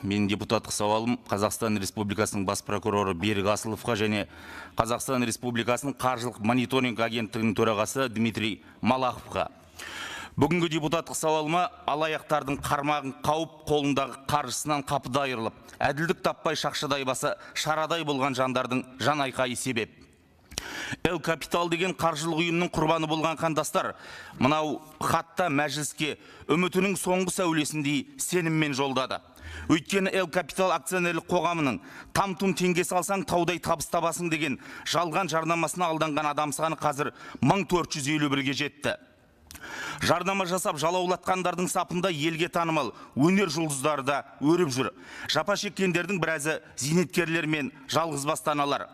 Менің депутаттық сауалым Қазақстан Республикасының бас прокуроры Берік Асыловқа және Қазақстан Республикасының қаржылық мониторинг агенттігінің төрағасы Дмитрий Малаховқа. Бүгінгі депутаттық сауалыма алаяқтардың қармағын қауып, қолындағы қаржысынан қапыда айырылып, әділдік таппай шақшадай басы шарадай болған жандардың жан айқайы себеп. Эл Капитал деген қаржылық ұйымның құрбаны болған қандастар мынау хатта мәжіліске үмітінің соңғы сәулесіндей сеніммен жолдады. Өйткені Эл Капитал акционерлік қоғамының там-тұм теңге салсаң таудай табыс табасың деген жалған жарнамасына алданған адам саны қазір 1451-ге жетті. Жарнама жасап жалаулатқандардың сапында елге танымал өнер жұлдыздары да өріп жүр. Жапа шеккендердің біразы зейнеткерлер мен жалғызбасты аналар.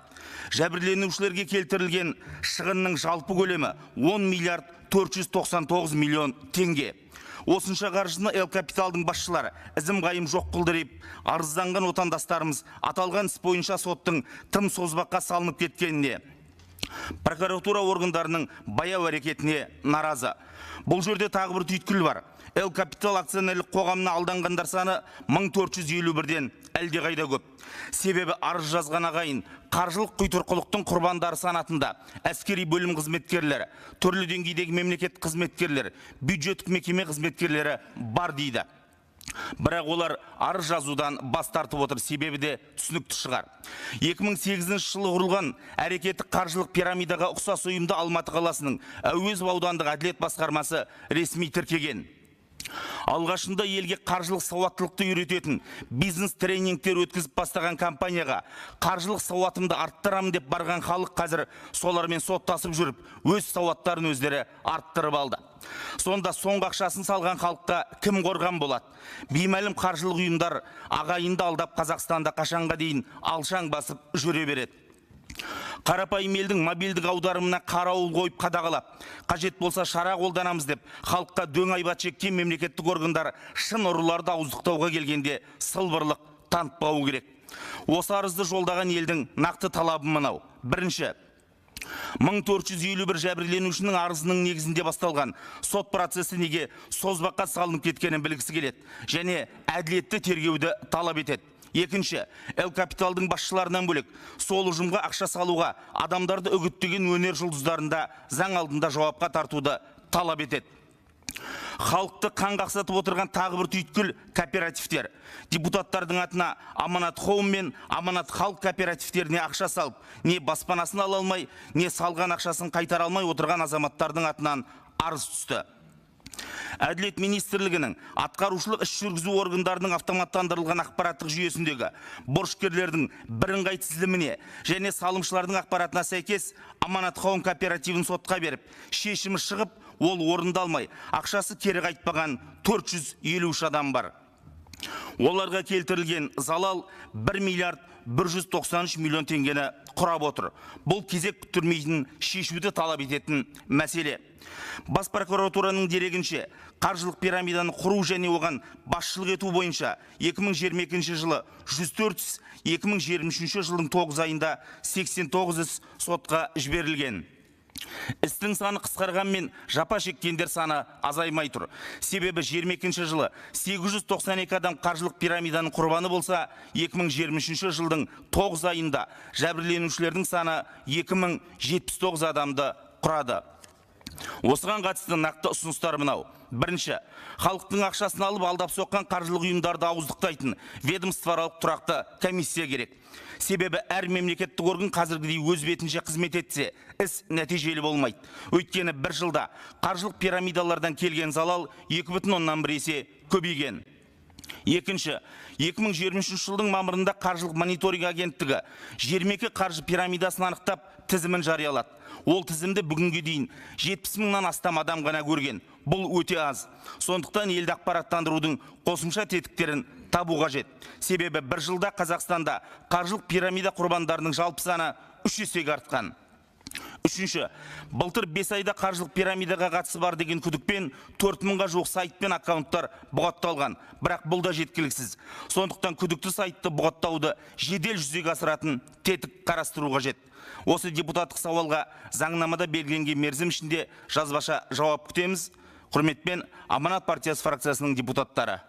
Жәбірленушілерге келтірілген шығынның жалпы көлемі 10 миллиард 499 миллион теңге. Осынша қаржыны Эл Капиталдың басшылары ізім-ғайым жоқ қылды деп арызданған отандастарымыз аталған іс бойынша соттың тым созбаққа салынып кеткеніне, прокуратура органдарының баяу әрекетіне наразы. Бұл жерде тағы бір түйткіл бар. Эл Капитал акционерлік қоғамына алданғандар саны 1451-ден әлдеқайда көп. Себебі арыз жазған ағайын қаржылық құйтырқылықтың құрбандары санатында әскери бөлім қызметкерлері, түрлі деңгейдегі мемлекет қызметкерлері, бюджеттік мекеме қызметкерлері бар дейді. Бірақ олар арыз жазудан бас тартып отыр, себебі де түсінікті шығар. 2008 жылы құрылған әрекеті қаржылық пирамидаға ұқсас ұйымды Алматы қаласының Әуезов аудандық әділет басқармасы ресми тіркеген. Алғашында елге қаржылық сауаттылықты үйрететін бизнес тренингтер өткізіп бастаған компанияға қаржылық сауатымды арттырамын деп барған халық қазір солармен соттасып жүріп, өз сауаттарын өздері арттырып алды. Сонда соңғы ақшасын салған халыққа кім қорған болады? Беймәлім қаржылық ұйымдар ағайынды алдап Қазақстанда қашанға дейін алшаң басып жүре береді. Қарапайым елдің мобильдік аударымына қарауыл қойып қадағалап, қажет болса шара қолданамыз деп халыққа дөң айбат шеккен мемлекеттік органдар шын ұрыларды ауыздықтауға келгенде сылбырлық танытпауы керек. Осы арызды жолдаған елдің нақты талабы мынау. Бірінші, 1451 жәбірленушінің арызының негізінде басталған сот процесі неге созбаққа салынып кеткенін білгісі келеді және әділетті тергеуді талап етеді. Екінші, Эл Капиталдың басшыларынан бөлек, сол ұжымға ақша салуға адамдарды үгіттеген өнер жұлдыздарында заң алдында жауапқа тартуды талап етеді. Халықты қан қақсатып отырған тағы бір түйткіл кооперативтер. Депутаттардың атына Аманат Хоум мен Аманат Халық кооперативтеріне ақша салып, не баспанасын ала алмай, не салған ақшасын қайтара алмай отырған азаматтардың атынан арыз түсті. Әділет министрлігінің атқарушылық іс жүргізу органдарының автоматтандырылған ақпараттық жүйесіндегі борышкерлердің бірыңғай тізіліміне және салымшылардың ақпаратына сәйкес Аманат Хоум кооперативін сотқа беріп, шешімі шығып, ол орындалмай, ақшасы кері қайтпаған 453 адам бар. Оларға келтірілген залал 1 миллиард 193 миллион теңгені құрап отыр. Бұл кезек күттірмейтін, шешуді талап ететін мәселе. Бас прокуратураның дерегінше, қаржылық пирамиданы құру және оған басшылық ету бойынша 2022 жылы 104 іс, 2023 жылдың 9 айында 89 іс сотқа жіберілген. Істің саны қысқарғанмен жапа шеккендер саны азаймай тұр. Себебі 22 жылы 892 адам қаржылық пирамиданың құрбаны болса, 2023 жылдың 9 айында жәбірленушілердің саны 2079 адамды құрады. Осыған қатысты нақты ұсыныстар мынау. Бірінші, халықтың ақшасын алып алдап соққан қаржылық ұйымдарды ауыздықтайтын ведомствоаралық тұрақты комиссия керек. Себебі әр мемлекеттік орган қазіргідей өз бетінше қызмет етсе, іс нәтижелі болмайды. Өйткені бір жылда қаржылық пирамидалардан келген залал 2,1 есе көбейген. Екінші, 2023 жылдың мамырында қаржылық мониторинг агенттігі 22 қаржы пирамидасын анықтап, тізімін жариялады. Ол тізімді бүгінге дейін 70 мыңнан астам адам ғана көрген. Бұл өте аз. Сондықтан елді ақпараттандырудың қосымша тетіктерін табу қажет. Себебі бір жылда Қазақстанда қаржылық пирамида құрбандарының жалпы саны 3 есеге артқан. Үшінші, былтыр 5 айда қаржылық пирамидаға қатысы бар деген күдікпен 4 мыңға жуық сайт пен аккаунттар бұғатталған. Бірақ бұл да жеткіліксіз. Сондықтан күдікті сайтты бұғаттауды жедел жүзеге асыратын тетік қарастыру қажет. Осы депутаттық сауалға заңнамада белгіленген мерзім ішінде жазбаша жауап күтеміз. Құрметпен, Аманат партиясы фракциясының депутаттары.